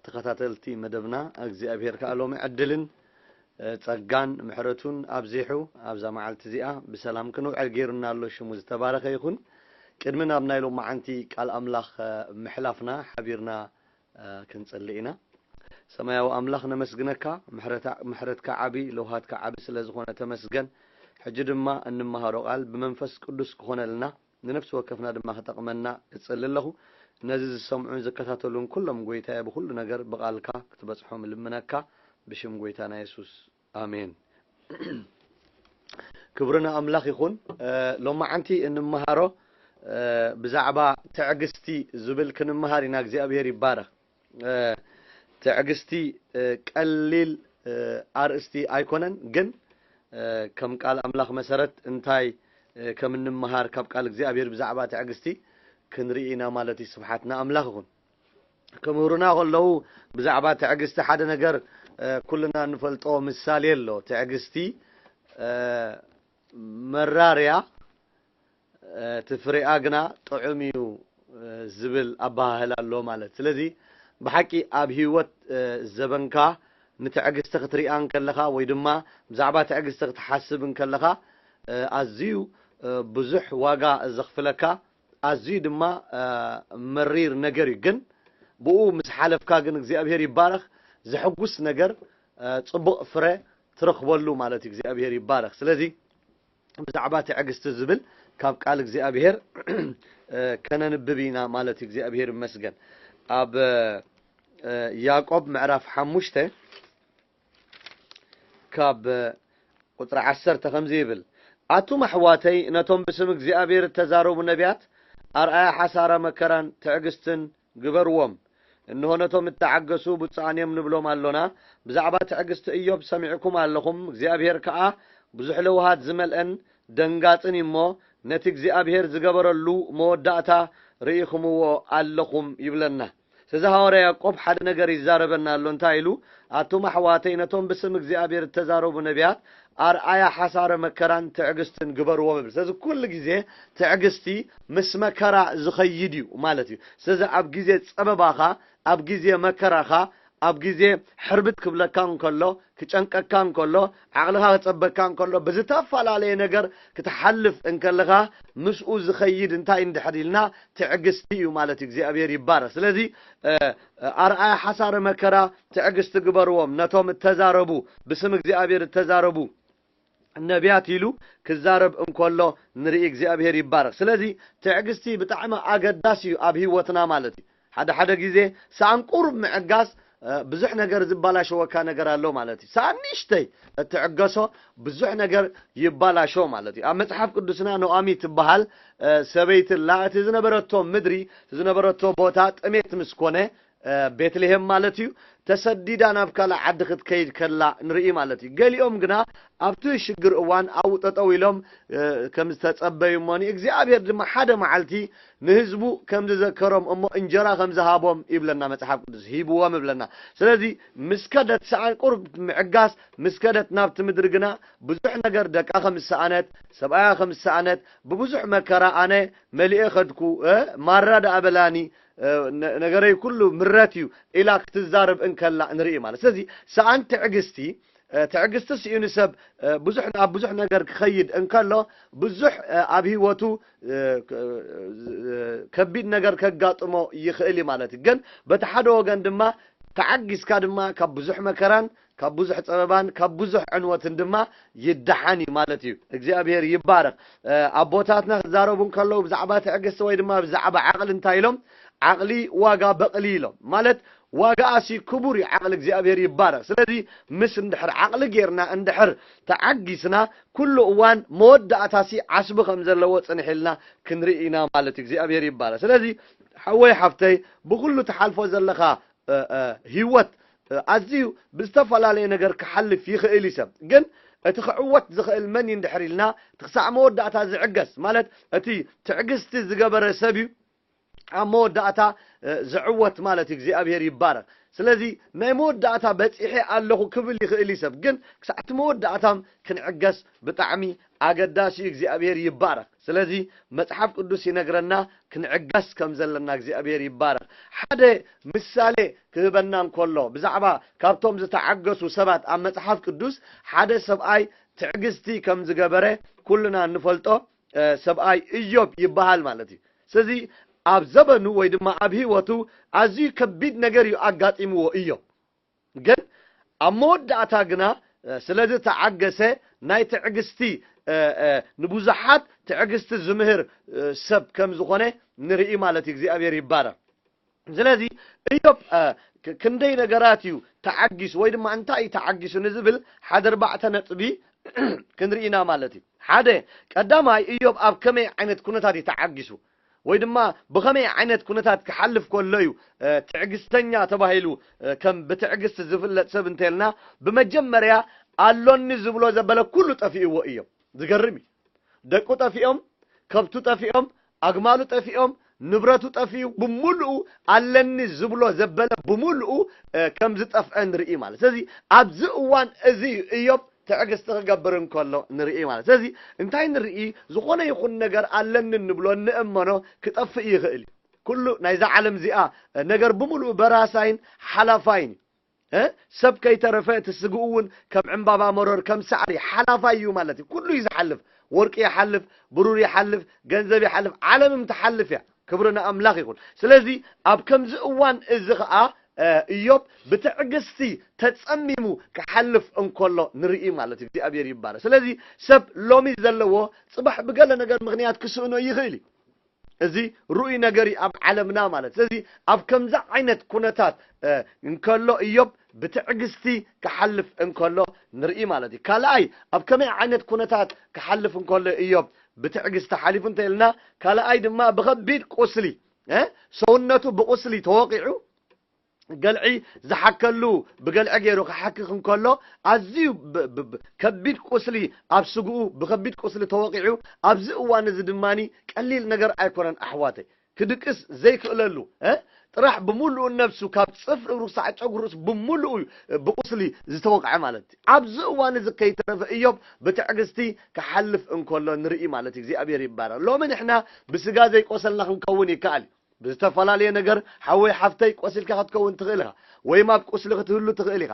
ተኸታተልቲ መደብና እግዚኣብሔር ከኣ ሎሚ ዕድልን እ፣ ጸጋን ምሕረቱን ኣብዚሑ ኣብዛ መዓልቲ እዚኣ ብሰላም ክንውዕል ገይሩና ኣሎ። ሽሙ ዝተባረኸ ይኹን። ቅድሚ ናብ ናይ ሎማዓንቲ ቃል ኣምላኽ እ፣ ምሕላፍና ሓቢርና እ፣ ክንጽሊ ኢና። ሰማያዊ ኣምላኽ ነመስግነካ፣ ምሕረታ- ምሕረትካ ዓቢ፣ ለውሃትካ ዓቢ ስለ ዝኾነ ተመስገን። ሕጂ ድማ እንመሃሮ ቃል ብመንፈስ ቅዱስ ክኾነልና ንነፍሲ ወከፍና ድማ ክጠቕመና እጽሊ ኣለኹ። ነዚ ዝሰምዑን ዝከታተሉን ኩሎም ጎይታየ ብኹሉ ነገር ብቓልካ ክትበጽሖም ልምነካ ብሽም ጎይታና የሱስ ኣሜን። ክብሪ ንኣምላኽ ይኹን። እ፣ ሎማዓንቲ እንመሃሮ እ፣ ብዛዕባ ትዕግስቲ ዝብል ክንመሃር ኢና። እግዚኣብሔር ይባረኽ። እ፣ ትዕግስቲ እ፣ ቀሊል እ፣ ኣርእስቲ ኣይኮነን፣ ግን እ፣ ከም ቃል ኣምላኽ መሰረት እንታይ እ፣ ከም እንመሃር ካብ ቃል እግዚኣብሔር ብዛዕባ ትዕግስቲ ክንርኢ ኢና ማለት እዩ። ስብሓት ንኣምላኽ ይኹን። ክምህሩና ከለዉ ብዛዕባ ትዕግስቲ ሓደ ነገር እ፣ ኩልና እንፈልጦ ምሳሌ ኣሎ። ትዕግስቲ እ፣ መራር እያ፣ እ፣ እቲ ፍሬኣ ግና ጥዑም እዩ እ፣ ዝብል ኣበሃህላ ኣሎ ማለት። ስለዚ ብሓቂ ኣብ ህይወት እ፣ ዘበንካ ንትዕግስቲ ክትሪኣ እንከለኻ ወይ ድማ ብዛዕባ ትዕግስቲ ክትሓስብ እንከለኻ እ፣ ኣዝዩ እ፣ ብዙሕ ዋጋ ዘኽፍለካ ኣዝዩ ድማ እ፣ መሪር ነገር እዩ። ግን ብኡ ምስ ሓለፍካ ግን እግዚኣብሔር ይባረኽ። ዘሐጉስ ነገር እ፣ ጽቡቕ ፍረ ትረኽበሉ ማለት እዩ። እግዚኣብሔር ይባረኽ። ስለዚ ብዛዕባ ትዕግስቲ ዝብል ካብ ቃል እግዚኣብሔር እ፣ ከነንብብ ኢና ማለት እዩ። እግዚኣብሔር ይመስገን። ኣብ እ፣ ያዕቆብ ምዕራፍ ሓሙሽተ ካብ እ፣ ቁጽሪ ዓሰርተ ከምዚ ይብል፣ ኣቱም ኣሕዋተይ ነቶም ብስም እግዚኣብሔር እተዛረቡ ነቢያት ኣርኣያ ሓሳረ መከራን ትዕግስትን ግበርዎም። እንሆ ነቶም እተዓገሱ ብፁዓን እዮም ንብሎም ኣሎና። ብዛዕባ ትዕግስቲ እዮብ ሰሚዕኩም ኣለኹም፣ እግዚኣብሔር ከኣ ብዙሕ ለውሃት ዝመልአን ደንጋጽን እዩ እሞ፣ ነቲ እግዚኣብሔር ዝገበረሉ መወዳእታ ርኢኹምዎ ኣለኹም ይብለና። ስለዚ ሃዋርያ ያዕቆብ ሓደ ነገር ይዛረበና ኣሎ። እንታይ ኢሉ? ኣቱም ኣሕዋተይ ነቶም ብስም እግዚኣብሔር እተዛረቡ ነቢያት ኣርኣያ ሓሳረ መከራን ትዕግስትን ግበርዎም ይብል። ስለዚ ኩሉ ግዜ ትዕግስቲ ምስ መከራ ዝኸይድ እዩ ማለት እዩ። ስለዚ ኣብ ግዜ ጸበባኻ፣ ኣብ ግዜ መከራኻ፣ ኣብ ግዜ ሕርብት ክብለካ እንከሎ፣ ክጨንቀካ እንከሎ፣ ዓቕልኻ ክጸበካ እንከሎ፣ ብዝተፈላለየ ነገር ክትሓልፍ እንከለኻ ምስኡ ዝኸይድ እንታይ እንድሕር ኢልና ትዕግስቲ እዩ ማለት እዩ። እግዚኣብሔር ይባረኽ። ስለዚ እ፣ ኣርኣያ ሓሳረ መከራ ትዕግስቲ ግበርዎም፣ ነቶም እተዛረቡ፣ ብስም እግዚኣብሔር እተዛረቡ ነቢያት ኢሉ ክዛረብ እንከሎ ንርኢ። እግዚኣብሔር ይባረኽ። ስለዚ ትዕግስቲ ብጣዕሚ ኣገዳሲ እዩ ኣብ ህይወትና ማለት እዩ። ሓደ ሓደ ግዜ ሰኣን ቁሩብ ምዕጋስ እ፣ ብዙሕ ነገር ዝባላሸወካ ነገር ኣሎ ማለት እዩ። ሰኣን ንእሽተይ እትዕገሶ ብዙሕ ነገር ይባላሾ ማለት እዩ። ኣብ መጽሓፍ ቅዱስና ኖኣሚ ትበሃል እ፣ ሰበይቲ ኣላ። እቲ ዝነበረቶ ምድሪ፣ እቲ ዝነበረቶ ቦታ ጥሜት ምስ ኮነ እ፣ ቤትልሔም ማለት እዩ፣ ተሰዲዳ ናብ ካልእ ዓዲ ክትከይድ ከላ ንርኢ ማለት እዩ። ገሊኦም ግና ኣብቲ ሽግር እዋን ኣብኡ ጠጠው ኢሎም እ፣ ከም ዝተጸበዩ እሞ ንእግዚኣብሔር ድማ ሓደ መዓልቲ ንህዝቡ ከም ዝዘከሮም እሞ እንጀራ ከም ዝሃቦም ይብለና መጽሓፍ ቅዱስ፣ ሂብዎም ይብለና። ስለዚ ምስ ከደት ሰኣን ቁሩብ ምዕጋስ ምስ ከደት ናብቲ ምድሪ ግና ብዙሕ ነገር ደቃ ከም ዝሰኣነት፣ ሰብኣያ ከም ዝሰኣነት፣ ብብዙሕ መከራ ኣነ መሊኤ ከድኩ፣ እ፣ ማራ ደኣ በላኒ፣ እ፣ ነ-፣ ነገረይ ኩሉ ምረት እዩ ኢላ ክትዛረብ እንከላ ንርኢ ማለት። ስለዚ ሰኣን ትዕግስቲ እ፣ ትዕግስቲ ስኢኑ ሰብ እ፣ ብዙሕ ኣብ ብዙሕ ነገር ክኸይድ እንከሎ ብዙሕ እ፣ ኣብ ህይወቱ እ፣ ክ- እ፣ ከቢድ ነገር ከጋጥሞ ይኽእል እዩ ማለት እዩ። ግን በቲ ሓደ ወገን ድማ ተዓጊስካ ድማ ካብ ብዙሕ መከራን ካብ ብዙሕ ጸበባን ካብ ብዙሕ ዕንወትን ድማ ይደሓን እዩ ማለት እዩ። እግዚኣብሔር ይባረኽ። እ፣ ኣቦታትና ክዛረቡ እንከለዉ ብዛዕባ ትዕግስቲ ወይ ድማ ብዛዕባ ዓቕሊ እንታይ ኢሎም? ዓቕሊ ዋጋ በቕሊ ኢሎም። ማለት ዋጋኣሲ ክቡር እዩ፣ ዓቕሊ እግዚኣብሔር ይባረኽ። ስለዚ ምስ እንድሕር ዓቕሊ ጌርና እንድሕር ተዓጊስና ኩሉ እዋን መወዳእታሲ ዓስቢ ከም ዘለዎ ጽንሕ ኢልና ክንርኢ ኢና ማለት እዩ። እግዚኣብሔር ይባረኽ። ስለዚ ሓወይ ሓፍተይ ብኩሉ ትሓልፎ ዘለኻ እ፣ እ፣ ህይወት እ፣ ኣዝዩ ብዝተፈላለየ ነገር ክሓልፍ ይኽእል እዩ ሰብ። ግን እቲ ክዕወት ዝኽእል መን እዩ እንድሕር ኢልና እቲ ክሳዕ መወዳእታ ዝዕገስ ማለት እቲ ትዕግስቲ ዝገበረ ሰብ እዩ። ኣብ መወዳእታ ዝዕወት ማለት እዩ። እግዚኣብሔር ይባረክ። ስለዚ ናይ መወዳእታ በፂሐ ኣለኹ ክብል ይኽእል እዩ ሰብ፣ ግን ክሳዕ እቲ መወዳእታም ክንዕገስ ብጣዕሚ ኣገዳሲ እዩ። እግዚኣብሔር ይባረክ። ስለዚ መፅሓፍ ቅዱስ ይነግረና ክንዕገስ ከም ዘለና። እግዚኣብሔር ይባረክ። ሓደ ምሳሌ ክህበና እንከሎ ብዛዕባ ካብቶም ዝተዓገሱ ሰባት ኣብ መፅሓፍ ቅዱስ ሓደ ሰብኣይ ትዕግስቲ ከም ዝገበረ ኩልና እንፈልጦ ሰብኣይ እዮብ ይበሃል ማለት እዩ። ስለዚ ኣብ ዘበኑ ወይ ድማ ኣብ ህይወቱ ኣዝዩ ከቢድ ነገር እዩ ኣጋጢምዎ እዮብ። ግን ኣብ መወዳእታ ግና ስለ ዝተዓገሰ ናይ ትዕግስቲ ንብዙሓት ትዕግስቲ ዝምህር ሰብ ከም ዝኾነ ንርኢ ማለት እዩ። እግዚኣብሔር ይባረክ። ስለዚ እዮብ ክንደይ ነገራት እዩ ተዓጊሱ ወይ ድማ እንታይ እዩ ተዓጊሱ ንዝብል ሓደ ኣርባዕተ ነጥቢ ክንርኢና ማለት እዩ። ሓደ ቀዳማይ እዮብ ኣብ ከመይ ዓይነት ኩነታት እዩ ተዓጊሱ ወይ ድማ ብኸመይ ዓይነት ኩነታት ክሓልፍ ከሎ እዩ ትዕግስተኛ ተባሂሉ ከም ብትዕግስቲ ዝፍለጥ ሰብ እንተልና፣ ብመጀመርያ ኣሎኒ ዝብሎ ዘበለ ኩሉ ጠፊእዎ እዮብ። ዝገርም እዩ። ደቁ ጠፊኦም፣ ከብቱ ጠፊኦም፣ ኣግማሉ ጠፊኦም፣ ንብረቱ ጠፊኡ፣ ብምሉኡ ኣለኒ ዝብሎ ዘበለ ብምሉኡ ከም ዝጠፍአ ንርኢ ማለት። ስለዚ ኣብዚ እዋን እዚ እዩ እዮብ ትዕግስቲ ክገብር እንከሎ ንርኢ ማለት። ስለዚ እንታይ ንርኢ? ዝኾነ ይኹን ነገር ኣለኒ እንብሎ እንእመኖ ክጠፍእ ይኽእል እዩ። ኩሉ ናይዛ ዓለም እዚኣ ነገር ብምሉኡ በራሳይን ሓላፋይን እዩ። ሰብ ከይተረፈ እቲ ስግኡ እውን ከም ዕምባባ መሮር ከም ሳዕሪ ሓላፋይ እዩ ማለት እዩ። ኩሉ እዩ ዝሓልፍ። ወርቂ ይሓልፍ፣ ብሩር ይሓልፍ፣ ገንዘብ ይሓልፍ፣ ዓለምም ትሓልፍ እያ። ክብሪ ንኣምላኽ ይኹን። ስለዚ ኣብ ከምዚ እዋን እዚ ኸዓ እዮብ ብትዕግስቲ ተጸሚሙ ክሓልፍ እንከሎ ንርኢ ማለት እዩ። እግዚኣብሔር ይባረክ። ስለዚ ሰብ ሎሚ ዘለዎ ጽባሕ ብገለ ነገር ምኽንያት ክስእኖ ይኽእል እዩ። እዚ ርኡይ ነገር እዩ ኣብ ዓለምና ማለት። ስለዚ ኣብ ከምዚ ዓይነት ኩነታት እንከሎ እዮብ ብትዕግስቲ ክሓልፍ እንከሎ ንርኢ ማለት እዩ። ካልኣይ ኣብ ከመይ ዓይነት ኩነታት ክሓልፍ እንከሎ እዮብ ብትዕግስቲ ሓሊፉ እንተ ኢልና፣ ካልኣይ ድማ ብኸቢድ ቁስሊ ሰውነቱ ብቁስሊ ተወቂዑ ገልዒ ዝሓከሉ ብገልዒ ገይሩ ክሓክኽ እንከሎ ኣዝዩ ከቢድ ቁስሊ ኣብ ስግኡ ብከቢድ ቁስሊ ተወቂዑ ኣብዚ እዋን እዚ ድማ ቀሊል ነገር ኣይኮነን ኣሕዋተይ። ክድቅስ ዘይክእለሉ ጥራሕ ብምሉኡ ነብሱ ካብ ፅፍሪ እግሩ ክሳዕ ጨጉሪ ርእሱ ብምሉኡ ብቁስሊ ዝተወቅዐ ማለት እዩ። ኣብዚ እዋን እዚ ከይተረፈ እዮብ ብትዕግስቲ ክሓልፍ እንከሎ ንርኢ ማለት እዩ። እግዚኣብሔር ይባረክ። ሎሚ ንሕና ብስጋ ዘይቆሰልና ክንከውን ይከኣል እዩ። ብዝተፈላለየ ነገር ሓወይ ሓፍተይ ቆሲልካ ክትከውን ትኽእል ኢኻ፣ ወይም ኣብ ቁስሊ ክትህሉ ትኽእል ኢኻ።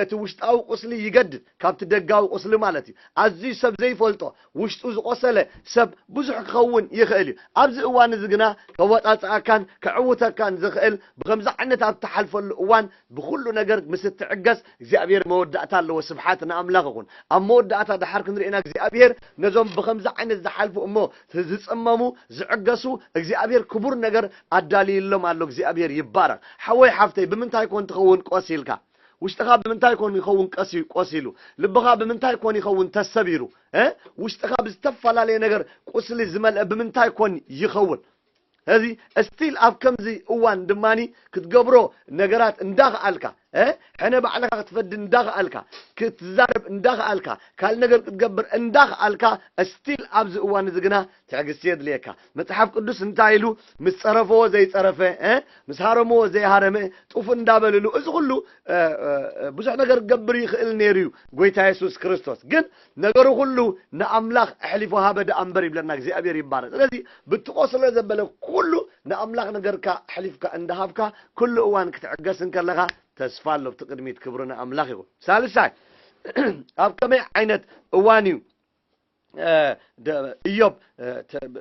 እቲ ውሽጣዊ ቁስሊ ይገድድ ካብቲ ደጋዊ ቁስሊ ማለት እዩ። ኣዝዩ ሰብ ዘይፈልጦ ውሽጡ ዝቆሰለ ሰብ ብዙሕ ክኸውን ይኽእል እዩ። ኣብዚ እዋን እዚ ግና ከወፃፅኣካን ከዕውተካን ዝኽእል ብከምዚ ዓይነት ኣብ ትሓልፈሉ እዋን ብኩሉ ነገር ምስ እትዕገስ እግዚኣብሔር መወዳእታ ኣለዎ። ስብሓት ንኣምላኽ ይኹን። ኣብ መወዳእታ ድሓር ክንርኢና እግዚኣብሔር ነዞም ብከምዚ ዓይነት ዝሓልፉ እሞ ዝፀመሙ ዝዕገሱ እግዚኣብሔር ክቡር ነገር ኣዳልይሎም ኣሎ። እግዚኣብሔር ይባረክ። ሓወይ ሓፍተይ ብምንታይ ኮን ትኸውን ቆሲልካ? ውሽጥኻ ብምንታይ ኮን ይኸውን ቀሲ- ቆሲሉ? ልብኻ ብምንታይ ኮን ይኸውን ተሰቢሩ? እ? ውሽጥኻ ብዝተፈላለየ ነገር ቁስሊ ዝመልአ ብምንታይ ኮን ይኸውን? እዚ እስቲል ኣብ ከምዚ እዋን ድማኒ ክትገብሮ ነገራት እንዳኽኣልካ እ? ሕነ ባዕልኻ ክትፈዲ እንዳኽኣልካ ክትዛረብ እንዳኽኣልካ ካልእ ነገር ክትገብር እንዳኽኣልካ እስቲል ኣብዚ እዋን እዚ ግና ትዕግስቲ የድልየካ። መፅሓፍ ቅዱስ እንታይ ኢሉ? ምስ ፀረፈዎ ዘይፀረፈ እ? ምስ ሃረምዎ ዘይሃረመ ጡፍ እንዳበልሉ እዚ ኩሉ ብዙሕ ነገር ክገብር ይኽእል ነይሩ እዩ ጎይታ የሱስ ክርስቶስ። ግን ነገሩ ኩሉ ንኣምላኽ ኣሕሊፎ ሃበ ደኣ እምበር ይብለና እግዚኣብሔር ይባረክ። ስለዚ ብትቆስሎ ዘበለ ኩሉ ንኣምላኽ ነገርካ ኣሕሊፍካ እንዳሃብካ ኩሉ እዋን ክትዕገስ እንከለኻ ተስፋ ኣሎ ኣብቲ ቅድሚት። ክብሪ ንኣምላኽ ይኹን። ሳልሳይ ኣብ ከመይ ዓይነት እዋን እዩ እዮብ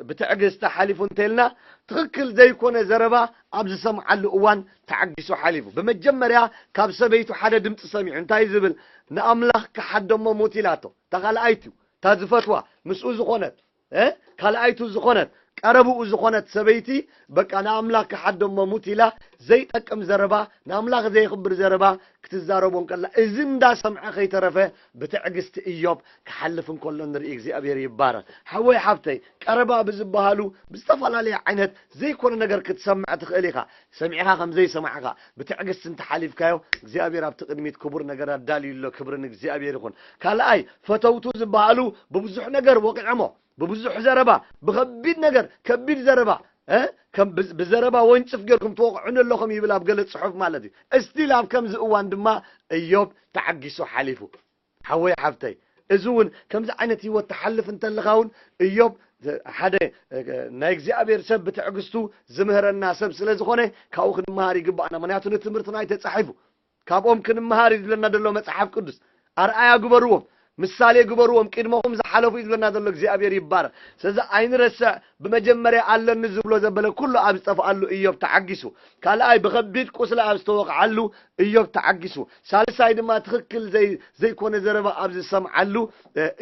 ብትዕግስቲ ሓሊፉ እንተልና ትኽክል ዘይኮነ ዘረባ ኣብ ዝሰምዓሉ እዋን ተዓጊሱ ሓሊፉ። ብመጀመርያ ካብ ሰበይቱ ሓደ ድምፂ ሰሚዑ እንታይ ዝብል ንኣምላኽ ክሓደሞ ሙት ኢላቶ። እታ ካልኣይቱ እታ ዝፈትዋ ምስኡ ዝኾነት ካልኣይቱ ዝኾነት ቀረብኡ ዝኾነት ሰበይቲ በቃ ንኣምላኽ ክሓደሞ ሙት ኢላ ዘይጠቅም ዘረባ ንኣምላኽ ዘየኽብር ዘረባ ክትዛረቦ እንከላ እዚ እንዳሰምዐ ከይተረፈ ብትዕግስቲ እዮብ ክሓልፍ እንከሎ ንርኢ። እግዚኣብሔር ይባረክ። ሓወይ ሓብተይ ቀረባ ብዝበሃሉ ብዝተፈላለየ ዓይነት ዘይኮነ ነገር ክትሰምዕ ትኽእል ኢኻ። ሰሚዕኻ ከም ዘይሰማዕካ ብትዕግስቲ እንተሓሊፍካዮ እግዚኣብሔር ኣብቲ ቅድሚት ክቡር ነገር ኣዳልዩ ኣሎ። ክብሪ ንእግዚኣብሔር ይኹን። ካልኣይ ፈተውቱ ዝበሃሉ ብብዙሕ ነገር ወቂዖሞ ብብዙሕ ዘረባ ብኸቢድ ነገር ከቢድ ዘረባ እ ከም ብዝ- ብዘረባ ወንጭፍ ጌርኩም ትወቕዑን ኣለኹም ይብል ኣብ ገለ ጽሑፍ ማለት እዩ። እስቲል ኣብ ከምዚ እዋን ድማ እዮብ ተዓጊሱ ሓሊፉ። ሓወይ ሓፍተይ፣ እዚ እውን ከምዚ ዓይነት ህይወት ትሓልፍ እንተለኻ እውን እዮብ ሓደ ናይ እግዚኣብሔር ሰብ ብትዕግስቱ ዝምህረና ሰብ ስለ ዝኾነ ካብኡ ክንመሃር ይግባኣና። ምክንያቱ ንትምህርትና እዩ ተጻሒፉ። ካብኦም ክንመሃር እዩ ዝብለና ዘሎ መጽሓፍ ቅዱስ። ኣርኣያ ግበርዎም፣ ምሳሌ ግበርዎም፣ ቅድመኹም ዝሓለፉ እዩ ዝብለና ዘሎ እግዚኣብሔር ይባረክ። ስለዚ ኣይንረስዕ፣ ብመጀመርያ ኣለኒ ዝብሎ ዘበለ ኩሉ ኣብ ዝጠፍኣሉ እዮብ ተዓጊሱ። ካልኣይ ብኸቢድ ቁስሊ ኣብ ዝተወቕዓሉ እዮብ ተዓጊሱ። ሳልሳይ ድማ ትኽክል ዘይ ዘይኮነ ዘረባ ኣብ ዝሰምዓሉ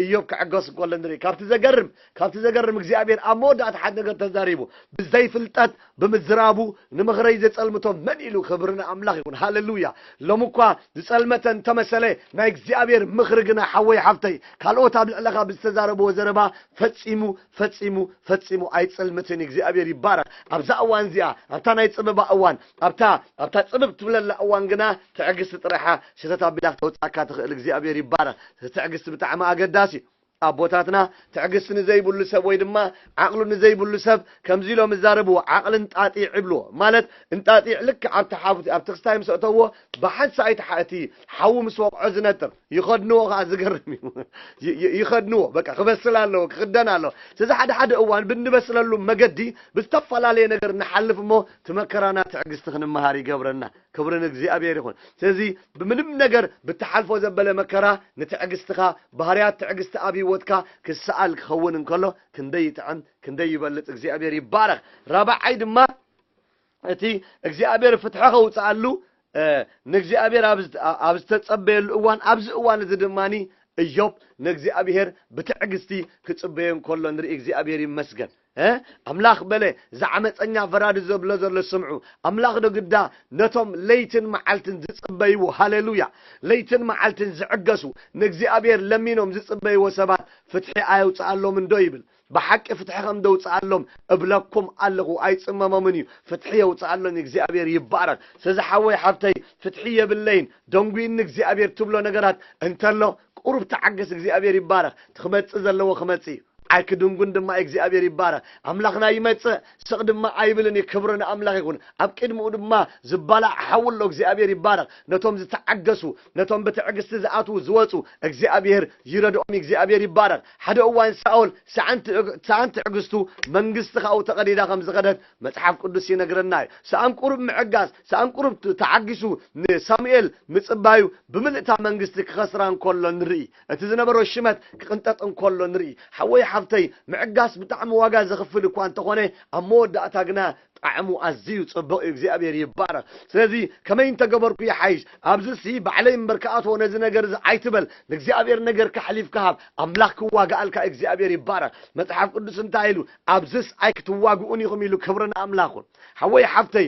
እዮብ ክዕገስ እንከሎ ንርኢ። ካብቲ ዘገርም ካብቲ ዘገርም እግዚኣብሔር ኣብ መወዳእታ ሓደ ነገር ተዛሪቡ። ብዘይፍልጠት ብምዝራቡ ንምኽረይ ዘጸልምቶ መን ኢሉ? ክብሪ ንኣምላኽ ይኹን። ሃሌሉያ። ሎሚ እኳ ዝጸልመተ እንተመሰለ ናይ እግዚኣብሔር ምኽሪ ግና ሓወይ ሓፍተይ ካልኦት ኣብ ልዕለኻ ብዝተዛረብዎ ዘረባ ፈጺሙ ፈጺሙ ፈጺሙ ኣይጸልምትን። እግዚኣብሔር ይባረኽ። ኣብዛ እዋን እዚኣ ኣብታ ናይ ጽበባ እዋን ኣብታ ኣብታ ጽብብ ትብለላ እዋን ግና ትዕግስቲ ጥራሓ ሸተት ኣቢላ ክተውፅኣካ ትኽእል። እግዚኣብሔር ይባረኽ። ትዕግስቲ ብጣዕሚ ኣገዳሲ እዩ። ኣቦታትና ትዕግስቲ ንዘይብሉ ሰብ ወይ ድማ ዓቕሉ ንዘይብሉ ሰብ ከምዚ ኢሎም ይዛረብዎ። ዓቕሊ እንጣጢዕ ይብልዎ። ማለት እንጣጢዕ ልክዕ ኣብቲ ሓውቲ ኣብቲ ክስታይ ምስ ኣእተውዎ ብሓንሳእ ኣይተሓእቲ ሓዊ ምስ ወቕዖ ዝነጥር ይኸድንዎ። ከዓ ዝገርም እዩ። ይኸድንዎ በቃ ክበስል ኣለዎ ክኽደን ኣለዎ። ስለዚ ሓደ ሓደ እዋን ብንበስለሉ መገዲ ብዝተፈላለየ ነገር ንሓልፍ እሞ እቲ መከራና ትዕግስቲ ክንመሃር ይገብረና። ክብሪ ንእግዚኣብሔር ይኹን። ስለዚ ብምንም ነገር ብትሓልፎ ዘበለ መከራ ንትዕግስትኻ ባህርያት ትዕግስቲ ኣብ ህይወትካ ክሰኣል ክኸውን እንከሎ ክንደይ ይጥዕም ክንደይ ይበልጽ። እግዚኣብሔር ይባረኽ። ራብዓይ ድማ እቲ እግዚኣብሔር ፍትሒ ከውፅኣሉ ንእግዚኣብሔር ኣብ ዝተፀበየሉ እዋን ኣብዚ እዋን እዚ ድማ እዮብ ንእግዚኣብሔር ብትዕግስቲ ክፅበዮ እንከሎ ንርኢ። እግዚኣብሔር ይመስገን። ኣምላኽ በለ ዝዓመፀኛ ፈራዲ ዘብሎ ዘሎ ስምዑ። ኣምላኽ ዶ ግዳ ነቶም ለይትን መዓልትን ዝፅበይዎ ሃሌሉያ ለይትን መዓልትን ዝዕገሱ ንእግዚኣብሔር ለሚኖም ዝፅበይዎ ሰባት ፍትሒ ኣየውፅኣሎም እንዶ ይብል። ብሓቂ ፍትሒ ከም ደውፅኣሎም እብለኩም ኣለኹ። ኣይፅመሞምን እዩ። ፍትሒ የውፅኣሎም። እግዚኣብሔር ይባረክ። ስለዚ ሓወይ ሓፍተይ ፍትሒ የብለይን ደንጉይኒ እግዚኣብሔር ትብሎ ነገራት እንተሎ ቁሩብ ተዓገስ። እግዚኣብሔር ይባረክ። ክመፅእ ዘለዎ ክመፅእ እዩ። ኣይክድንጉን ድማ እግዚኣብሔር ይባረክ። ኣምላኽና ይመፅእ ስቕ ድማ ኣይብልን እዩ። ክብሪ ንኣምላኽ ይኹን። ኣብ ቅድሚኡ ድማ ዝባላዕ ሓዊ ኣሎ። እግዚኣብሔር ይባረክ። ነቶም ዝተዓገሱ ነቶም ብትዕግስቲ ዝኣትዉ ዝወፁ እግዚኣብሔር ይረድኦም። እግዚኣብሔር ይባረክ። ሓደ እዋን ሳኦል ሰኣን ትዕግስቱ መንግስቲ ካብኡ ተቐዲዳ ከም ዝኸደት መጽሓፍ ቅዱስ ይነግረና እዩ። ሰኣን ቁሩብ ምዕጋስ ሰኣን ቁሩብ ተዓጊሱ ንሳሙኤል ምጽባዩ ብምልእታ መንግስቲ ክኸስራ እንከሎ ንርኢ። እቲ ዝነበሮ ሽመት ክቕንጠጥ እንከሎ ንርኢ። ሓወይ ሓፍተይ ምዕጋስ ብጣዕሚ ዋጋ ዘኽፍል እኳ እንተኾነ ኣብ መወዳእታ ግና ጣዕሙ ኣዝዩ ጽቡቕ እዩ። እግዚኣብሔር ይባረኽ። ስለዚ ከመይ እንተገበርኩ ይሓይሽ ኣብዚ ሲ ባዕለይ እምበር ክኣትዎ ነዚ ነገር እዚ ኣይትበል። ንእግዚኣብሔር ነገር ካሕሊፍካ ሃብ። ኣምላኽ ክዋጋኣልካ እግዚኣብሔር ይባረኽ። መጽሓፍ ቅዱስ እንታይ ኢሉ ኣብዚስ ኣይክትዋግኡን ኢኹም ኢሉ። ክብሪ ንኣምላኹን ሓወይ ሓፍተይ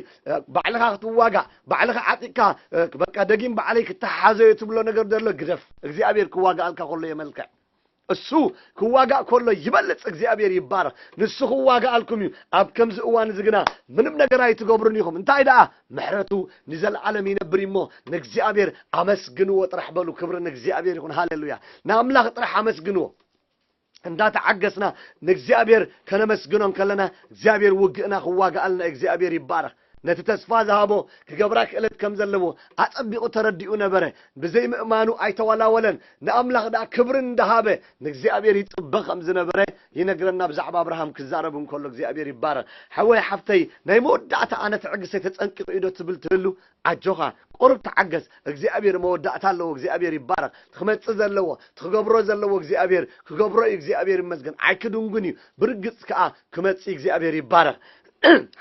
ባዕልኻ ክትዋጋእ ባዕልኻ ዓጢቕካ በቃ ደጊም ባዕለይ ክተሓዘዮ ትብሎ ነገር ዘሎ ግደፍ። እግዚኣብሔር ክዋጋኣልካ ከሎ የመልክዕ። እሱ ክዋጋእ ከሎ ይበልጽ። እግዚኣብሔር ይባረኽ። ንሱ ክዋጋኣልኩም እዩ። ኣብ ከምዚ እዋን እዚ ግና ምንም ነገር ኣይትገብሩን ኢኹም። እንታይ ደኣ ምሕረቱ ንዘለዓለም ይነብር እሞ ንእግዚኣብሔር ኣመስግንዎ ጥራሕ በሉ። ክብሪ ንእግዚኣብሔር ይኹን። ሃሌሉያ። ንኣምላኽ ጥራሕ ኣመስግንዎ። እንዳተዓገስና ንእግዚኣብሔር ከነመስግኖ እንከለና እግዚኣብሔር ውግእና ክዋጋኣልና እግዚኣብሔር ይባረኽ። ነቲ ተስፋ ዝሃቦ ክገብራ ክእለት ከም ዘለዎ ኣጸቢቑ ተረዲኡ ነበረ። ብዘይምእማኑ ኣይተዋላወለን። ንኣምላኽ ደኣ ክብሪ እንዳሃበ ንእግዚኣብሔር ይጽበ ከም ዝነበረ ይነግረና። ብዛዕባ ኣብርሃም ክዛረብ እንከሎ እግዚኣብሔር ይባረኽ። ሓወይ ሓፍተይ ናይ መወዳእታ ኣነ ትዕግስተይ ተጸንቂቑ ኢዶ ትብል ትህሉ ኣጆኻ ቁሩብ ተዓገስ። እግዚኣብሔር መወዳእታ ኣለዎ። እግዚኣብሔር ይባረኽ። ትክመጽእ ዘለዎ ትክገብሮ ዘለዎ እግዚኣብሔር ክገብሮ እዩ። እግዚኣብሔር ይመስገን። ኣይክድንጉን እዩ። ብርግጽ ከዓ ክመጽእ እግዚኣብሔር ይባረኽ።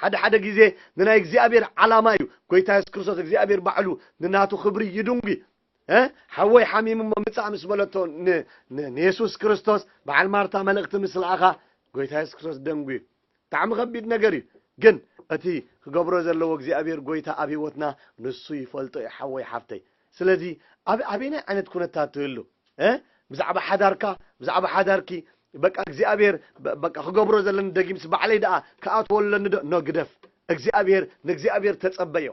ሓደ ሓደ ግዜ ንናይ እግዚኣብሔር ዓላማ እዩ ጎይታ የሱስ ክርስቶስ እግዚኣብሔር ባዕሉ ንናቱ ክብሪ ይድንጉ። ሓወይ ሓሚሙ እሞ ምጻእ ምስ በለቶ ንየሱስ ክርስቶስ በዓል ማርታ መልእኽቲ ምስ ለኣኻ ጎይታ የሱስ ክርስቶስ ደንጉ እዩ። ብጣዕሚ ከቢድ ነገር እዩ። ግን እቲ ክገብሮ ዘለዎ እግዚኣብሔር ጎይታ ኣብ ህይወትና ንሱ ይፈልጦ እዩ ሓወይ ሓፍተይ። ስለዚ ኣበየናይ ዓይነት ኩነታት ትህሉ ብዛዕባ ሓዳርካ ብዛዕባ ሓዳርኪ በቃ እግዚኣብሔር በቃ ክገብሮ ዘለኒ ደጊምስ ባዕለይ ደኣ ክኣትወለኒ ዶ ኖ ግደፍ። እግዚኣብሔር ንእግዚኣብሔር ተጸበዮ።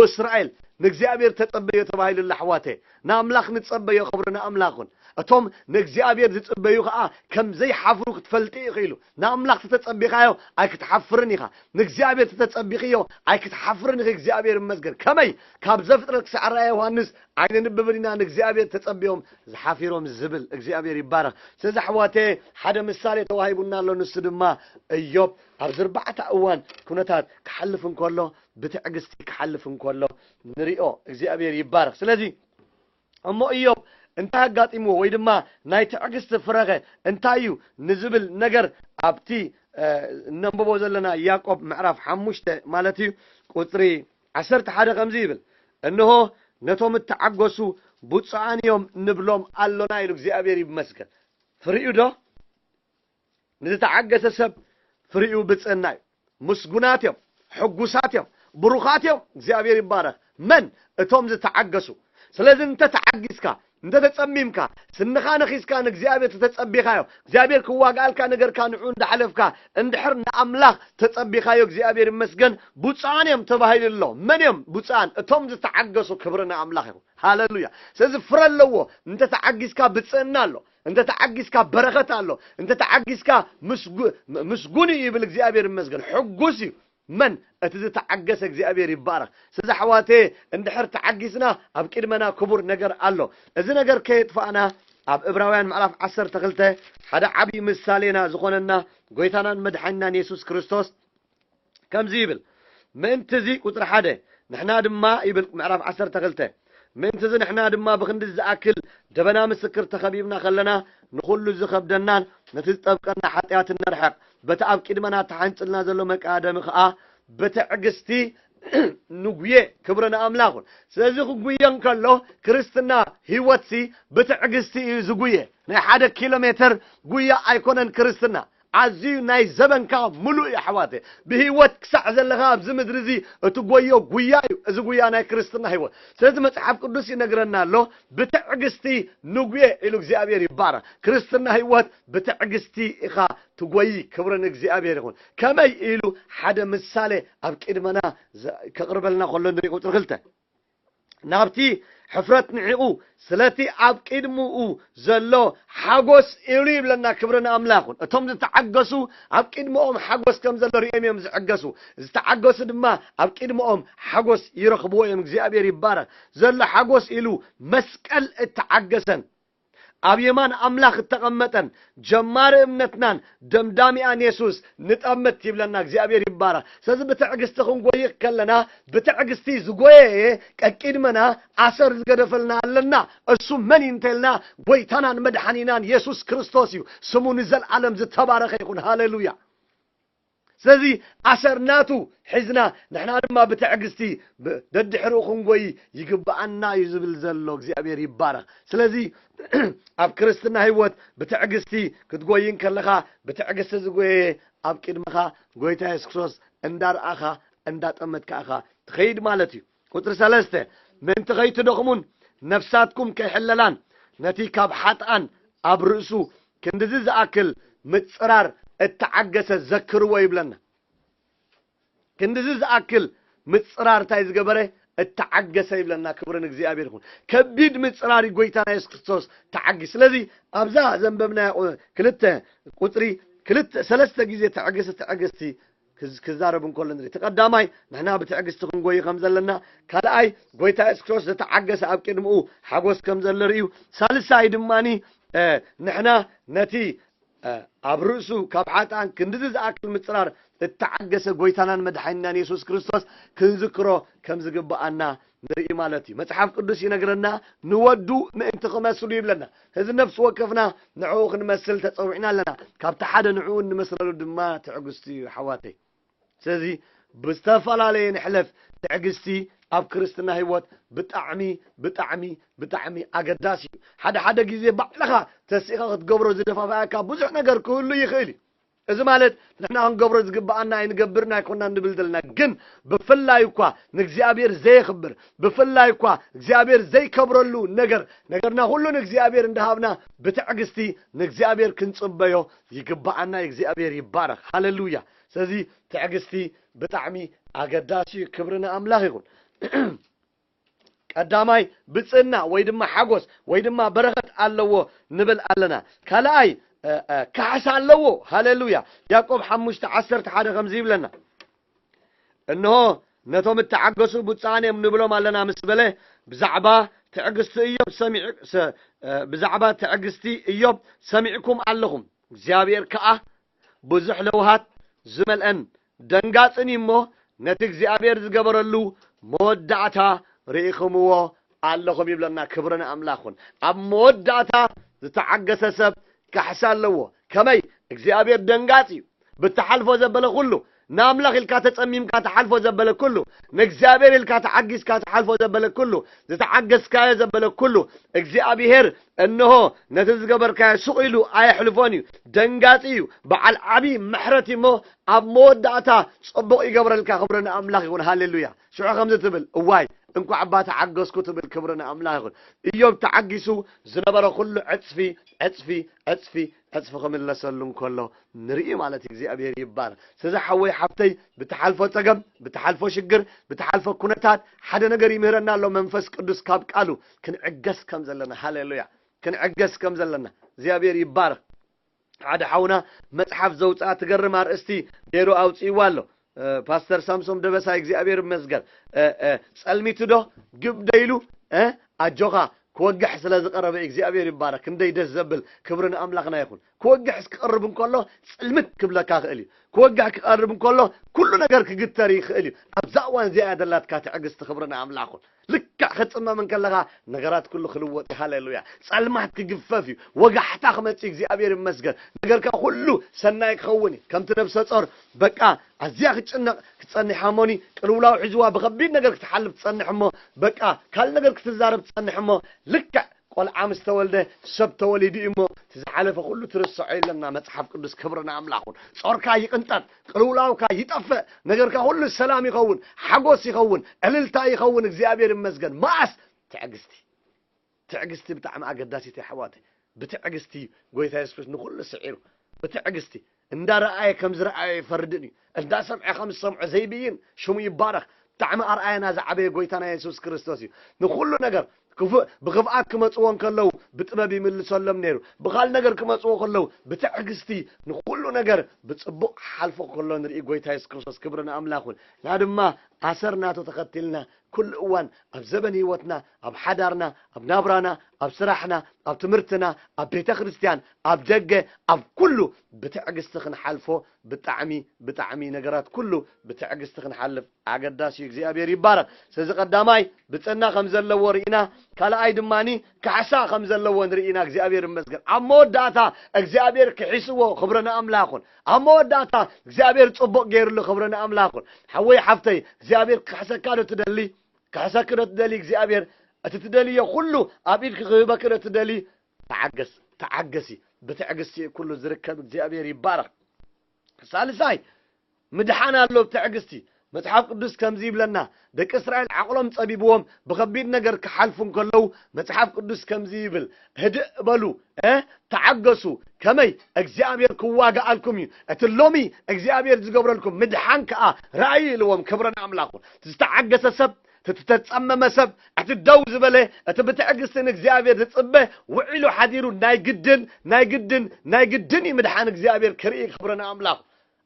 እስራኤል ንእግዚኣብሔር ተጸበዮ ተባሂሉ ኣሕዋተ ንኣምላኽ ንጸበዮ። ክብሪ ንኣምላኽን እቶም ንእግዚኣብሔር ዝጽበዩ ኸኣ ከም ዘይሓፍሩ ክትፈልጢ ኢኺ ኢሉ። ንኣምላኽ ተተጸቢኻዮ ኣይክትሓፍርን ኢኻ። ንእግዚኣብሔር ተተጸቢኽዮ ኣይክትሓፍርን ኢኺ። እግዚኣብሔር ይመስገን። ከመይ? ካብ ዘፍጥረት ክሳዕ ራእየ ዮሃንስ ኣይነንብብን ኢና ንእግዚኣብሔር ተጸቢዮም ዝሓፊሮም ዝብል። እግዚኣብሔር ይባረኽ። ስለዚ ኣሕዋተ ሓደ ምሳሌ ተዋሂቡና ኣሎ። ንሱ ድማ እዮብ ኣብዚ ኣርባዕታ እዋን ኩነታት ክሓልፍ እንከሎ ብትዕግስቲ ክሓልፍ እንከሎ ንሪኦ። እግዚኣብሔር ይባረኽ። ስለዚ እሞ እዮብ እንታይ ኣጋጢምዎ ወይ ድማ ናይ ትዕግስቲ ፍረኸ እንታይ እዩ ንዝብል ነገር ኣብቲ እነንብቦ ዘለና ያዕቆብ ምዕራፍ ሓሙሽተ ማለት እዩ ቁፅሪ ዓሰርተ ሓደ ከምዚ ይብል፣ እንሆ ነቶም እተዓገሱ ብፁዓን እዮም ንብሎም ኣሎና ኢሉ። እግዚኣብሔር ይመስገን። ፍሪኡ ዶ? ንዝተዓገሰ ሰብ ፍሪኡ ብፅእና እዩ። ምስጉናት እዮም፣ ሕጉሳት እዮም፣ ብሩኻት እዮም። እግዚኣብሔር ይባረኽ። መን? እቶም ዝተዓገሱ። ስለዚ እንተ ተዓጊስካ፣ እንተ ተጸሚምካ፣ ስንኻ ነኺስካ ንእግዚኣብሔር ተተጸቢኻዮ፣ እግዚኣብሔር ክዋግኣልካ ነገርካ ንዑ እንዳሓለፍካ፣ እንድሕር ንኣምላኽ ተጸቢኻዮ፣ እግዚኣብሔር ይመስገን፣ ብፁዓን እዮም ተባሂሉ ኣሎ። መን እዮም ብፁዓን? እቶም ዝተዓገሱ። ክብሪ ንኣምላኽ ይኹን። ሃሌሉያ። ስለዚ ፍረ ኣለዎ። እንተ ተዓጊስካ ብጽእና ኣሎ፣ እንተ ተዓጊስካ በረኸት ኣሎ፣ እንተ ተዓጊስካ ምስጉ-፣ ምስጉን እዩ ይብል። እግዚኣብሔር ይመስገን። ሕጉስ እዩ። መን? እቲ ዝተዓገሰ እግዚኣብሔር ይባረኽ። ስለዚ ኣሕዋተ እንድሕር ተዓጊስና ኣብ ቅድመና ክቡር ነገር ኣሎ። እዚ ነገር ከየጥፋእና ኣብ እብራውያን ምዕራፍ ዓሰርተ ክልተ ሓደ ዓብዪ ምሳሌና ዝኾነና ጎይታናን መድሓኒናን የሱስ ክርስቶስ ከምዚ ይብል፣ ምእንቲ እዚ ቁፅሪ ሓደ ንሕና ድማ ይብል ምዕራፍ ዓሰርተ ክልተ ምእንቲ እዚ ንሕና ድማ ብክንዲ ዝኣክል ደበና ምስክር ተኸቢብና ከለና ንኹሉ ዝኸብደናን ነቲ ዝጠብቀና ሓጢኣት ነርሕቕ በቲ ኣብ ቅድመና ተሓንፅልና ዘሎ መቃደሚ ከዓ ብትዕግስቲ ንጉየ። ክብሪ ንኣምላኹን። ስለዚ ክጉየ እንከሎ ክርስትና ህይወትሲ ብትዕግስቲ እዩ ዝጉየ። ናይ ሓደ ኪሎ ሜትር ጉያ ኣይኮነን ክርስትና። ኣዝዩ ናይ ዘበንካ ምሉእ እዩ ኣሕዋተ። ብህይወት ክሳዕ ዘለኻ ኣብዚ ምድሪ እዚ እትጎዮ ጉያ እዩ። እዚ ጉያ ናይ ክርስትና ህይወት። ስለዚ መጽሓፍ ቅዱስ ይነግረና ኣሎ፣ ብትዕግስቲ ንጉየ ኢሉ እግዚኣብሔር ይባረኽ። ክርስትና ህይወት ብትዕግስቲ ኢኻ ትጎይ። ክብሪ ንእግዚኣብሔር ይኹን። ከመይ ኢሉ ሓደ ምሳሌ ኣብ ቅድመና ዘ-፣ ከቕርበልና ከሎ ንርኢ ቁፅሪ ክልተ ናብቲ ሕፍረት ንዒቑ ስለቲ ኣብ ቅድምኡ ዘሎ ሓጎስ ኢሉ ይብለና። ክብሪ ንኣምላኽ ይኹን። እቶም ዝተዓገሱ ኣብ ቅድምኦም ሓጎስ ከም ዘሎ ሪኦም እዮም ዝዕገሱ። ዝተዓገሱ ድማ ኣብ ቅድምኦም ሓጎስ ይረኽብዎ እዮም። እግዚኣብሔር ይባረኽ። ዘሎ ሓጎስ ኢሉ መስቀል እተዓገሰን ኣብ የማን ኣምላኽ እተቐመጠን ጀማሪ እምነትናን ደምዳሚኣን የሱስ ንጠምት ይብለና። እግዚኣብሔር ይባረኽ። ስለዚ ብትዕግስቲ ክንጎይ ከለና ብትዕግስቲ ዝጎየየ ቀቂድመና ኣሰር ዝገደፈልና ኣለና። እሱ መን እዩ እንተልና ጎይታናን መድሓኒናን የሱስ ክርስቶስ እዩ። ስሙ ንዘለዓለም ዝተባረኸ ይኹን። ሃሌሉያ። ስለዚ ኣሰር ናቱ ሒዝና ንሕና ድማ ብትዕግስቲ ብ-፣ ደድሕሪኡ ክንጎይ ይግብኣና እዩ ዝብል ዘሎ። እግዚኣብሔር ይባረኽ። ስለዚ ኣብ ክርስትና ህይወት ብትዕግስቲ ክትጎይ እንከለኻ ብትዕግስቲ ዝጎየየ ኣብ ቅድመኻ ጎይታ የሱስ ክርስቶስ እንዳርኣኻ እንዳጠመትካ ኢኻ ትኸይድ ማለት እዩ። ቁፅሪ ሰለስተ ምእንቲ ከይትደኽሙን ነፍሳትኩም ከይሕለላን ነቲ ካብ ሓጥኣን ኣብ ርእሱ ክንድዚ ዝኣክል ምፅራር እተዓገሰ ዘክርዎ ይብለና። ክንድዚ ዝኣክል ምፅራር እንታይ ዝገበረ እተዓገሰ ይብለና። ክብሪ ንእግዚኣብሔር ይኹን። ከቢድ ምፅራር እዩ ጎይታና የሱስ ክርስቶስ ተዓጊ። ስለዚ ኣብዛ ዘንበብናያ ቁ-፣ ክልተ ቁፅሪ ክልተ ሰለስተ ግዜ ትዕግስቲ ትዕግስቲ ክዝ-፣ ክዛረብ እንከሎ ንርኢ። እቲ ቀዳማይ ንሕና ብትዕግስቲ ክንጎይ ከም ዘለና፣ ካልኣይ ጎይታ የሱስ ክርስቶስ ዝተዓገሰ ኣብ ቅድምኡ ሓጎስ ከም ዘሎ ርእዩ፣ ሳልሳይ ድማኒ እ፣ ንሕና ነቲ እ፣ ኣብ ርእሱ ካብ ሓጥኣን ክንድዚ ዝኣክል ምጽራር እተዓገሰ ጎይታናን መድሓኒናን የሱስ ክርስቶስ ክንዝክሮ ከም ዝግብኣና ንርኢ ማለት እዩ። መጽሓፍ ቅዱስ ይነግረና፣ ንወዱ ምእንቲ ክመስሉ ይብለና። እዚ ነፍሲ ወከፍና ንዕኡ ክንመስል ተጸዊዕና ኣለና። ካብቲ ሓደ ንዕኡ እንመስለሉ ድማ ትዕግስቲ እዩ፣ ኣሕዋተይ። ስለዚ ብዝተፈላለየ ንሕለፍ፣ ትዕግስቲ ኣብ ክርስትና ህይወት ብጣዕሚ፣ ብጣዕሚ፣ ብጣዕሚ ኣገዳሲ እዩ። ሓደ ሓደ ግዜ ባዕልኻ ተሲእኻ ክትገብሮ ዝደፋፍኣካ ብዙሕ ነገር ክህሉ ይኽእል እዩ። እዚ ማለት ንሕና ክንገብሮ ዝግብኣና ኣይንገብርን ኣይኮና ንብል ዘለና፣ ግን ብፍላይ እኳ ንእግዚኣብሔር ዘየኽብር፣ ብፍላይ እኳ እግዚኣብሔር ዘይከብረሉ ነገር፣ ነገርና ኩሉ ንእግዚኣብሔር እንዳሃብና ብትዕግስቲ ንእግዚኣብሔር ክንጽበዮ ይግብኣና። እግዚኣብሔር ይባረኽ። ሃሌሉያ። ስለዚ ትዕግስቲ ብጣዕሚ ኣገዳሲ እዩ። ክብሪ ንኣምላኽ ይኹን። ቀዳማይ ብፅና ወይ ድማ ሓጎስ ወይ ድማ በረኸት ኣለዎ ንብል ኣለና። ካልኣይ ካሕሳ ኣለዎ። ሃሌሉያ። ያዕቆብ ሓሙሽተ ዓሰርተ ሓደ ከምዚ ይብለና፣ እንሆ ነቶም እተዓገሱ ብፁዓን እዮም ንብሎም ኣለና ምስ በለ፣ ብዛዕባ ትዕግስቲ እዮብ ሰሚዑ ብዛዕባ ትዕግስቲ እዮብ ሰሚዕኩም ኣለኹም፣ እግዚኣብሔር ከኣ ብዙሕ ለውሃት ዝመልአን ደንጋጽን እዩ እሞ፣ ነቲ እግዚኣብሔር ዝገበረሉ መወዳእታ ርኢኹምዎ ኣለኹም ይብለና። ክብሪ ንኣምላኽ ይኹን። ኣብ መወዳእታ ዝተዓገሰ ሰብ ካሕሳ ኣለዎ። ከመይ እግዚኣብሔር ደንጋጽ እዩ። ብትሓልፎ ዘበለ ኩሉ ንኣምላኽ ኢልካ ተጸሚምካ ትሓልፎ ዘበለ ኩሉ ንእግዚኣብሔር ኢልካ ተዓጊስካ ትሓልፎ ዘበለ ኩሉ ዝተዓገስካዮ ዘበለ ኩሉ እግዚኣብሔር እንሆ ነቲ ዝገበርካዮ ስቕ ኢሉ ኣየሕልፎን እዩ። ደንጋጺ እዩ። በዓል ዓብዪ ምሕረት እዩ እሞ ኣብ መወዳእታ ጽቡቕ ይገብረልካ። ክብሪ ንኣምላኽ ይኹን። ሃሌሉያ። ሽዑ ከምዚ ትብል፣ እዋይ እንኳዕ እባ ተዓገስኩ ትብል። ክብሪ ንኣምላኽ ይኹን። እዮብ ተዓጊሱ ዝነበረ ኩሉ ዕጽፊ ዕጽፊ ዕጽፊ ዕጽፊ ክምለሰሉ እንከሎ ንርኢ ማለት እግዚኣብሔር ይባረክ። ስለዚ ሓወይ ሓፍተይ ብትሓልፎ ጸገም ብትሓልፎ ሽግር ብትሓልፎ ኩነታት ሓደ ነገር ይምህረና ኣሎ መንፈስ ቅዱስ ካብ ቃሉ ክንዕገስ ከም ዘለና። ሃሌሉያ። ክንዕገስ ከም ዘለና እግዚኣብሔር ይባረክ። ሓደ ሓውና መጽሓፍ ዘውፅኣ ትገርም ኣርእስቲ ገይሩ ኣውፅእዋ ኣሎ። ፓስተር ሳምሶም ደበሳይ እግዚኣብሔር ይመስገን። ጸልሚቱ ዶ ግብ ደይሉ ኣጆኻ ክወግሕ ስለ ዝቐረበ እግዚኣብሔር ይባረክ። ክንደይ ደስ ዘብል ክብሪ ንኣምላኽና ይኹን። ክወግሕ ክቐርብ እንከሎ ጽልምት ክብለካ ክእል እዩ። ክወግሕ ክቐርብ እንከሎ ኩሉ ነገር ክግተር ይኽእል እዩ። ኣብዛ እዋን እዚኣ እያ ዘላትካ ትዕግስቲ። ክብሪ ንኣምላኽ ይኹን። ልክዕ ክትጽመም እንከለኻ ነገራት ኩሉ ክልወጥ እዩ። ሃሌሉያ። ጸልማት ክግፈፍ እዩ። ወጋሕታ ክመጽእ እዩ። እግዚኣብሔር ይመስገን። ነገርካ ኩሉ ሰናይ ክኸውን እዩ። ከምቲ ነብሰ ጾር በቃ ኣዝያ ክትጭነቕ ክትጸንሕ እሞኒ ቅልውላው ሒዝዋ ብኸቢድ ነገር ክትሓልፍ ትጸንሕ እሞ በቃ ካልእ ነገር ክትዛረብ ትጸንሕ እሞ ልክዕ ቆልዓ ምስ ተወልደ ሰብ ተወሊዱ እዩ እሞ እቲ ዝሓለፈ ኩሉ ትርስዖ የለና። መጽሓፍ ቅዱስ ክብሪ ንኣምላኽ ይኹን። ጾርካ ይቕንጠጥ፣ ቅልውላውካ ይጠፍእ፣ ነገርካ ኩሉ ሰላም ይኸውን፣ ሓጎስ ይኸውን፣ ዕልልታ ይኸውን። እግዚኣብሔር ይመስገን። መኣስ ትዕግስቲ። ትዕግስቲ ብጣዕሚ ኣገዳሲት እያ ኣሕዋተይ። ብትዕግስቲ ጎይታ የሱስ ክርስቶስ ንኹሉ ስዒሩ። ብትዕግስቲ እንዳ ረኣየ ከም ዝረኣየ ኣይፈርድን እዩ። እንዳ ሰምዐ ከም ዝሰምዖ ዘይብይን ሽሙ ይባረኽ። ብጣዕሚ ኣርኣያና ዝዓበየ ጎይታና የሱስ ክርስቶስ እዩ። ንኹሉ ነገር ክፉእ ብክፍኣት ክመጽዎ እንከለዉ ብጥበብ ይምልሰሎም ነይሩ። ብኻል ነገር ክመጽዎ ከለዉ ብትዕግስቲ ንኹሉ ነገር ብጽቡቕ ሓልፎ ከሎ ንርኢ ጎይታ የሱስ ክርስቶስ። ክብሪ ንኣምላኽ ይኹን። ንሕና ድማ ኣሰር ናቱ ተኸቲልና ኩሉ እዋን ኣብ ዘበን ህይወትና፣ ኣብ ሓዳርና፣ ኣብ ናብራና፣ ኣብ ስራሕና፣ ኣብ ትምህርትና፣ ኣብ ቤተ ክርስቲያን፣ ኣብ ደገ፣ ኣብ ኩሉ ብትዕግስቲ ክንሓልፎ ብጣዕሚ ብጣዕሚ ነገራት ኩሉ ብትዕግስቲ ክንሓልፍ ኣገዳሲ እዩ። እግዚኣብሔር ይባረክ። ስለዚ ቀዳማይ ብጽና ከም ዘለዎ ርኢና፣ ካልኣይ ድማኒ ካሕሳ ከም ዘለዎ ንርኢና። እግዚኣብሔር ይመስገን። ኣብ መወዳእታ እግዚኣብሔር ክሒስዎ። ክብሪ ንኣምላኽ ይኹን። ኣብ መወዳእታ እግዚኣብሔር ጽቡቕ ገይርሉ። ክብሪ ንኣምላኽ ይኹን። ሓወይ ሓፍተይ እግዚኣብሔር ክሕሰካ ዶ ትደሊ? ክሕሰኪ ዶ ትደሊ? እግዚኣብሔር እቲ ትደልዮ ኩሉ ኣብ ኢድኪ ክህበኪ ዶ ትደሊ? ተዓገስ፣ ተዓገሲ። ብትዕግስቲ እዩ ኩሉ ዝርከብ። እግዚኣብሔር ይባረክ። ሳልሳይ ምድሓን ኣሎ ብትዕግስቲ። መጽሓፍ ቅዱስ ከምዚ ይብለና፣ ደቂ እስራኤል ዓቕሎም ጸቢብዎም ብኸቢድ ነገር ክሓልፉ እንከለዉ መጽሓፍ ቅዱስ ከምዚ ይብል፣ ህድእ በሉ፣ እ፣ ተዓገሱ፣ ከመይ እግዚኣብሔር ክዋጋኣልኩም እዩ። እቲ ሎሚ እግዚኣብሔር ዝገብረልኩም ምድሓን ከኣ ርኣዩ ኢልዎም። ክብሪ ንኣምላኹ። ዝተዓገሰ ሰብ፣ እቲ ተጸመመ ሰብ፣ እቲ ደው ዝበለ፣ እቲ ብትዕግስቲ ንእግዚኣብሔር ዝጽበ፣ ውዒሉ ሓዲሩ ናይ ግድን ናይ ግድን ናይ ግድን እዩ ምድሓን እግዚኣብሔር ክርኢ። ክብሪ ንኣምላኹ።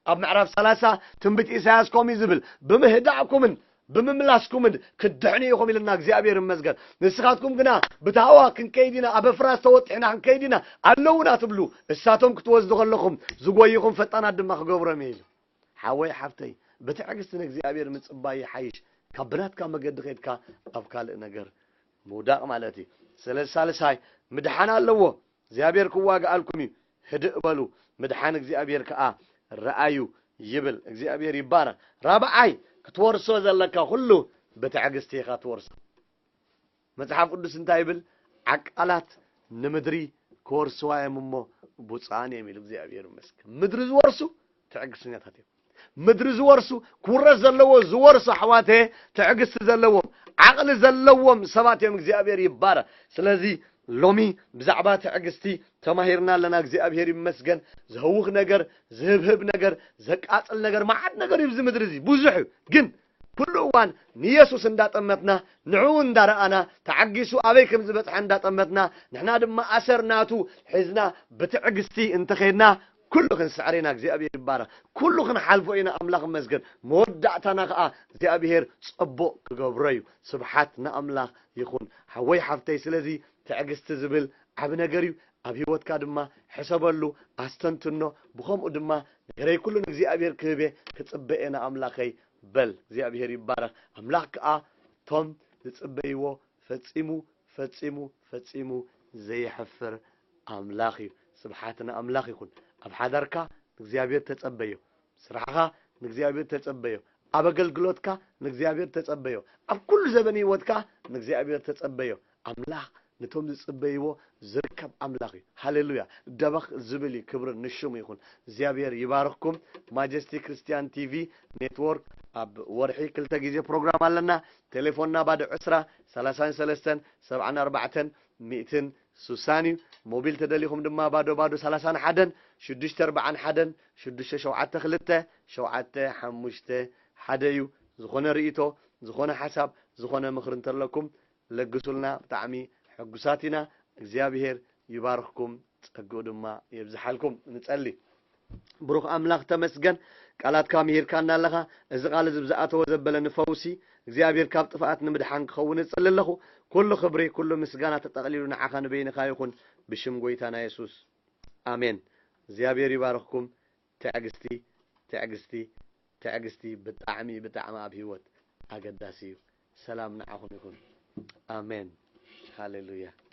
ኣብ ምዕራፍ ሰላሳ ትንቢት ኢሳያስ ከምኡ እዩ ዝብል፣ ብምህዳእኩምን ብምምላስኩምን ክትድሕኑ ኢኹም ኢልና። እግዚኣብሔር ይመስገን። ንስኻትኩም ግና ብታህዋ ክንከይድ ኢና፣ ኣብ ኣፍራስ ተወጢሕና ክንከይድ ኢና ኣለዉና ትብሉ። እሳቶም ክትወስዱ ከለኹም ዝጎይኹም ፈጣናት ድማ ክገብሮም እየ ኢሉ። ሓወይ ሓፍተይ ብትዕግስቲ ንእግዚኣብሔር ምጽባይ ይሓይሽ ካብ ብናትካ መገዲ ከይድካ ኣብ ካልእ ነገር ምውዳቕ ማለት እዩ። ስለዚ ሳልሳይ ምድሓን ኣለዎ። እግዚኣብሔር ክዋግኣልኩም እዩ። ህድእ በሉ፣ ምድሓን እግዚኣብሔር ከኣ ረኣዩ ይብል። እግዚኣብሔር ይባረክ። ራብዓይ ክትወርሶ ዘለካ ኩሉ ብትዕግስቲ ኢኻ ትወርሶ። መጽሓፍ ቅዱስ እንታይ ይብል? ዓቃላት ንምድሪ ክወርስዋ እዮም እሞ ብፁዓን እዮም ኢሉ። እግዚኣብሔር ይመስገን። ምድሪ ዝወርሱ ትዕግስተኛታት እዮም። ምድሪ ዝወርሱ ክውረስ ዘለዎ ዝወርሱ ኣሕዋተ ትዕግስቲ ዘለዎም ዓቕሊ ዘለዎም ሰባት እዮም። እግዚኣብሔር ይባረክ። ስለዚ ሎሚ ብዛዕባ ትዕግስቲ ተማሂርና ኣለና። እግዚኣብሔር ይመስገን። ዝህውኽ ነገር፣ ዝህብህብ ነገር፣ ዘቃጽል ነገር፣ መዓት ነገር እዩ ኣብዚ ምድሪ እዚ ብዙሕ እዩ። ግን ኩሉ እዋን ንየሱስ እንዳጠመትና፣ ንዕኡ እንዳረኣና፣ ተዓጊሱ ኣበይ ከም ዝበጽሐ እንዳጠመትና፣ ንሕና ድማ ኣሰር ናቱ ሒዝና ብትዕግስቲ እንተኸድና፣ ኩሉ ክንስዕር ኢና። እግዚኣብሔር ይባረኽ። ኩሉ ክንሓልፎ ኢና። ኣምላኽ ይመስገን። መወዳእታና ኸኣ እግዚኣብሔር ጽቡቕ ክገብሮ እዩ። ስብሓት ንኣምላኽ ይኹን። ሓወይ ሓፍተይ፣ ስለዚ ትዕግስቲ ዝብል ዓቢ ነገር እዩ። ኣብ ህይወትካ ድማ ሕሰበሉ፣ ኣስተንትኖ። ብኸምኡ ድማ ነገረይ ኩሉ ንእግዚኣብሔር ክህብ እየ፣ ክጽበ እየ ንኣምላኸይ በል። እግዚኣብሔር ይባረኽ። ኣምላኽ ከኣ እቶም ዝጽበይዎ ፈጺሙ፣ ፈጺሙ፣ ፈጺሙ ዘየሕፍር ኣምላኽ እዩ። ስብሓት ንኣምላኽ ይኹን። ኣብ ሓዳርካ ንእግዚኣብሔር ተጸበዮ። ስራሕኻ ንእግዚኣብሔር ተጸበዮ። ኣብ ኣገልግሎትካ ንእግዚኣብሔር ተጸበዮ። ኣብ ኩሉ ዘበን ህይወትካ ንእግዚኣብሔር ተጸበዮ። ኣምላኽ ነቶም ዝጽበይዎ ዝርከብ ኣምላኽ እዩ። ሃሌሉያ። ደበኽ ዝብል እዩ። ክብሪ ንሽሙ ይኹን። እግዚኣብሔር ይባርኽኩም። ማጀስቲ ክርስቲያን ቲቪ ኔትወርክ ኣብ ወርሒ ክልተ ግዜ ፕሮግራም ኣለና። ቴሌፎንና ባዶ ዕስራ፣ ሰላሳን ሰለስተን፣ ሰብዓን ኣርባዕተን፣ ሚእትን ሱሳን እዩ። ሞቢል ተደሊኹም ድማ ባዶ ባዶ ሰላሳን ሓደን፣ ሽዱሽተ ኣርባዓን ሓደን፣ ሽዱሽተ ሸውዓተ ክልተ፣ ሸውዓተ ሓሙሽተ ሓደ እዩ። ዝኾነ ርእይቶ፣ ዝኾነ ሓሳብ፣ ዝኾነ ምኽሪ እንተለኩም ለግሱልና። ብጣዕሚ ሕጉሳት ኢና። እግዚኣብሔር ይባርኽኩም፣ ጸግኡ ድማ የብዝሓልኩም። ንጸሊ። ብሩኽ ኣምላኽ ተመስገን፣ ቃላትካ ምሂርካና ኣለኻ። እዚ ቃል እዚ ብዝኣተወ ዘበለ ንፈውሲ እግዚኣብሔር ካብ ጥፍኣት ንምድሓን ክኸውን እጸሊ ኣለኹ። ኩሉ ክብሪ፣ ኩሉ ምስጋና ተጠቕሊሉ ንዓኻ ንበይንኻ ይኹን፣ ብሽም ጎይታና የሱስ። ኣሜን። እግዚኣብሔር ይባርኽኩም። ትዕግስቲ፣ ትዕግስቲ፣ ትዕግስቲ ብጣዕሚ፣ ብጣዕሚ ኣብ ህይወት ኣገዳሲ እዩ። ሰላም ንዓኹም ይኹን። ኣሜን። ሃሌሉያ።